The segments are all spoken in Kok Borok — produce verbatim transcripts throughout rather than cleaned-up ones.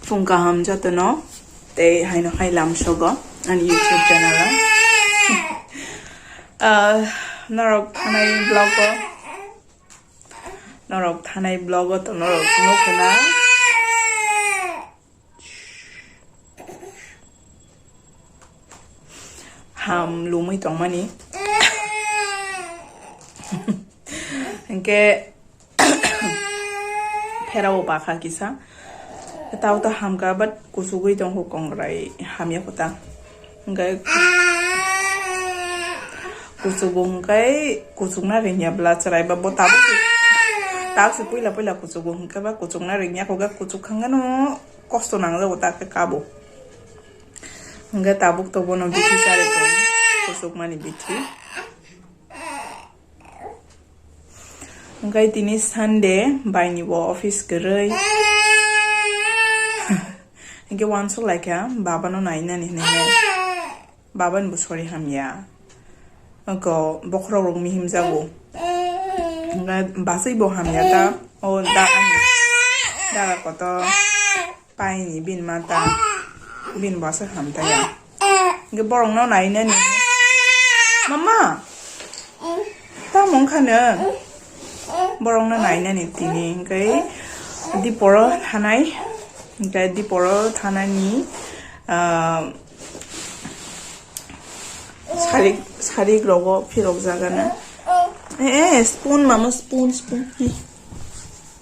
Phung kaham jotono, tei haino hai lamsogo ani YouTube channel o. Ah, norok thanai vlog o, norok thanai vlog o to norok nukho na. Ham lumwi tongmani. Hinkhe pherao bakha kisa. Tao ta hamkha, but kuchugwi tongkho kongrai, hamya kho ta. Hinkhe kuchugo hinkhe kuchukna ringya bwla chwrai ba bo tabuk, tabuk se puila puila kuchugo hinkhe ba kuchukna ringya kho ga kuchuk khangano kosto nangjago ta khe kabo. Hinkhe tabuk to bono bithi chari tong, kuchukmani bithi. Hinkhe tini Sunday, baini bo office kwrwi. Hinkhe uansuk laikha, babano nainani hinwi. Babani bo sori hamya. Oko bokhorok rok mihim jago. Hinkhe basai bo hamya ta, o da ani daga kotor. Paini bini mata, bini bwsa hamtaya. Hinkhe borokno nainani. Mama, tamo wngkha nwng? Borokno nainani tini hinkhe diporo thanai. Hinkhe diporo thanani, ah, sarik, sarik rogo phirok jagana. Eh, eh, spoon, mama, spoon, spoon.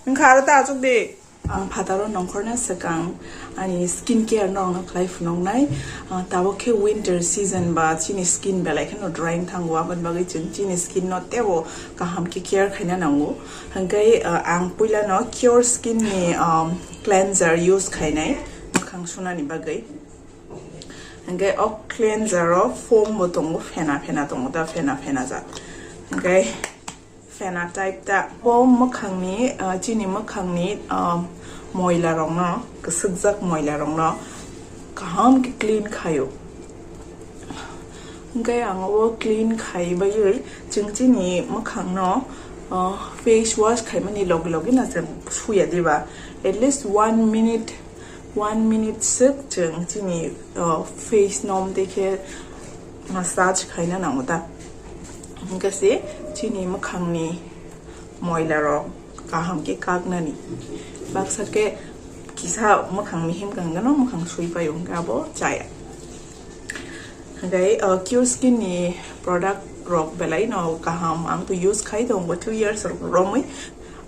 Hinkhe aro ta achuk de. Ang phataro nongkhorna swkang ani skin care no ang khlai phunuknai. Ah, tabuk khe winter season ba chini skin belai kheno drying thango, aboni bagwi chwng chini skin no teibo kaham khe care khaina nango. Hinkhe, ah, ang puila no Cure Skin ni, um, cleanser use khainai mwkhang sunani bagwi. Hinkhe o cleanser o foam bo tongo, phena phena tongo da, phena phena jat. Hinkhe phena type ta. Bo mwkhangni, ah, chini mwkhangni, ah, moila rokno, kwswkjak moila rokno kaham khe clean khaio. Hinkhe ang o clean khai baiwi chwng chini mwkhangno, ah, face wash khaimani logi logi no chwng suya diba. At least one minute One minute swk chwng chini, uh, face nom tei khe massage khaina nango ta. Hinkhe se chini mwkhangni moila rok kaham khe kaknani. Baksa khe kisa mwkhang mihim kangano mwkhang sui paio hinkhe abo chaya. Hinkhe, uh, Cure Skin ni product rok belai no kaham, ang to use khai tongo two years romwi.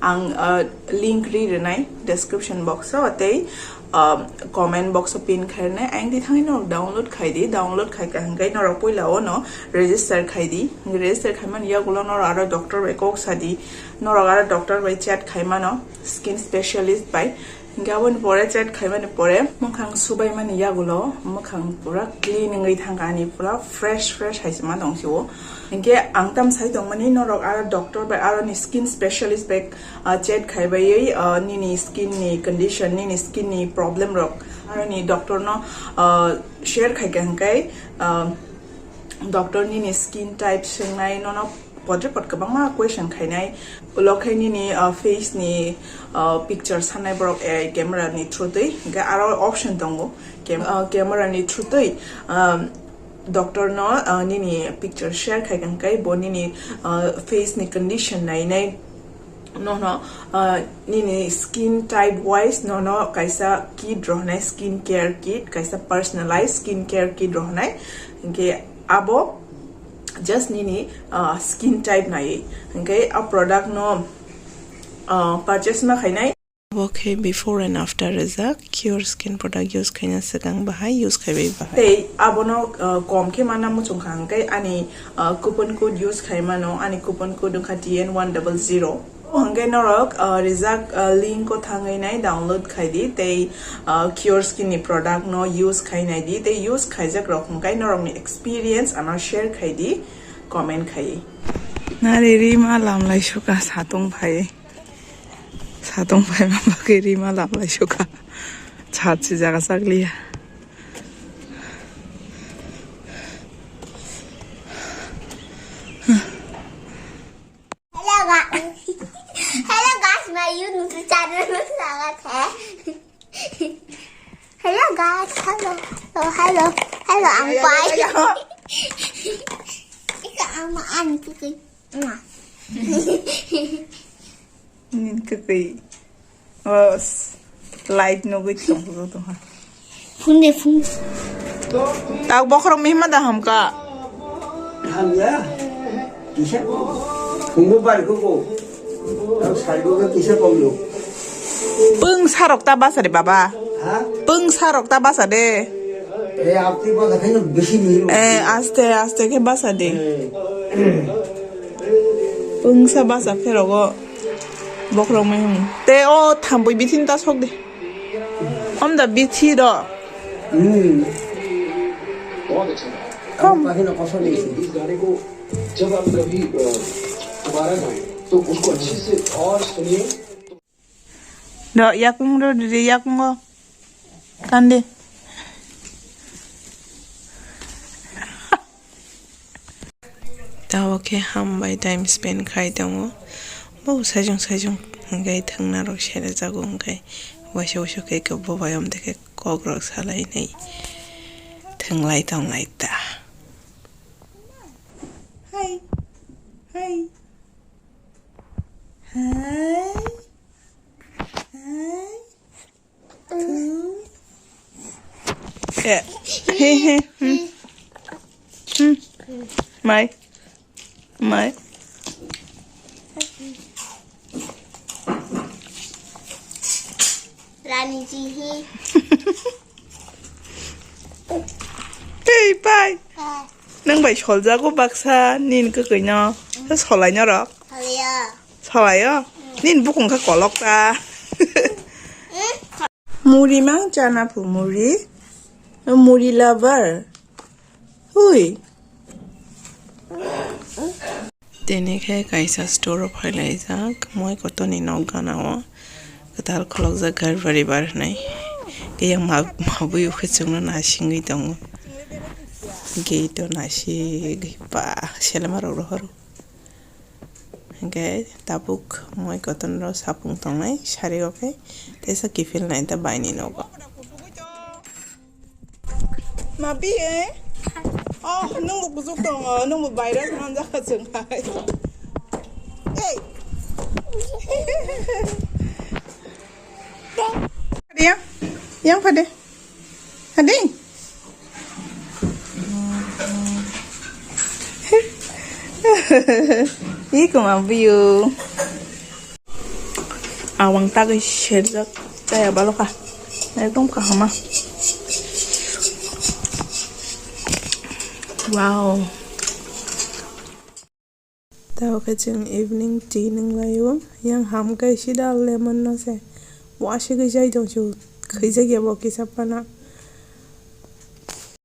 Ang, uh, link ri rinai description box o tei, um, comment box o pin khai rinai. Ang di thangwi norok download khai di, download khai ka hwnkhe norok puila o no register khai di. Register khai mani yagulo norok aro doctor bai kok sa di, norok aro doctor bai chat khai mano, skin specialist bai. Hinkhe aboni pore chat khaimani pore mwkhang subaimani yagulo mwkhang pura clean wngwi thangkha ani, pura fresh fresh hai se ma tong sio. Hinkhe ang tam sai tongmani norok aro doctor bai aroni skin specialist bai, ah, chat khai baiwi, ah, nini skin ni condition, nini skin ni problem rok aroni doctor no, ah, share khai kha hinkhe, ah, doctor nini skin type swngnai, nono podre pod kwbangma question khainai. Ulo khe nini, uh, face ni, uh, picture sanai borok A I camera ni through twi, hinkhe aro option tongo. Cam-, uh, camera ni through twi, um, doctor no, uh, nini picture share khai kha hinkhe bo nini, uh, face ni condition nainai. Nono, uh, nini skin type wise nono kaisa kit rohonai, skin care kit, kaisa personalized skin care kit rohonai. Hinkhe abo just nini, uh, skin type naiwi. Hinkhe a product no, uh, purchase ma khainai. Abo khe before and after rijak, Cure Skin product use khaina swkang bahai, use khaibai bahai. Tei abono, uh, kom khe mana muchung kha hinkhe ani, uh, coupon code use khai mano, ani coupon code wngkha T N one double zero. Hwnkhe norok, uh, rijak, uh, link o thangwi nai download khai di tei, uh, Cure Skin ni product no use khai nai di tei use khaijak rok hwnkhe norok ni experience ano share khai di, comment khai. Nari rima lam lai suka satung phai. Satung phai ma bagwi rima lam lai suka. Chat si jaga chakliya. Hello guys. Hello guys, my YouTube channel में स्वागत है। Hello, hello, hello, hello, ang pai. Ika ama ang kiki. Ama. Nin kiki. Oh, light nugui tong tong ha. Phone de phone. Tau bokhorok mihma da hamka. Hamya. Kisa. Phungo bar ko ko. Tau saigo ke kisa komlo. Pung sarok ta basa de baba. Ha? Pung sarok ta basa de. Eh, apni basa khaino bisi mihim. Eh, aste aste ke basa de. Eh. Pungsa basa pherogo bokhorok mihim. Te o thambui bithi ta sok de. Om da bithi do. Hmm. Kom. Apni basa khaino kosol ni. इस गाने को जब आप कभी, अ, दोबारा गाएं, तो उसको अच्छे से और सुनिए। Do yakung do diri yakung o. Kandi. Tao khe hambai time spend khai tongo. Bo sajung sajung hwnkhe thwngna rok sere jago hwnkhe waisa waisa khe bobai om dekhe kok rok salai nai thwnglai tonglai ta. Hai. Hai. Hai. Hai. Two. Yeah. Hey, hey. Hmm. Hmm. Mai. Mai. Rani ji hi. Hey, bye. Bye. Nang bai soljago baksa nin kwkwi no. Sa solai no rok. Solai ya. Solai o. Nin bukung kha kolok ta. Hmm? Muri mang chana phu muri. Muri lover. Hui. Tini khe kaisa store o phailaijak, moi kotoni nok gana o kwtal khulokjak gari bari bar hinwi. Khe yang ma, mabui ukhe chwngno nasingwi tongo. Gate o nasingwi ba selema rok rohor. Hwnkhe tabuk moi kotorno sapung tongnai sari o khe teisa kiphilnai ta baini nogo. Ma pi, eh? Oh, nwngbo kuchuk tongo, nwngbo virus manjak kha chwng hai. Ei. Yang, yang phade. Hadi. Ih, kuma biu. Awang tagwi serjak chaya baloka. Ekdom kahama. Wow. Tao khe chwng evening tea nunglaio. Yang ham khe sida lemon no se. Wasigwi jai tong chu. Khwijak ya bo kisa phano.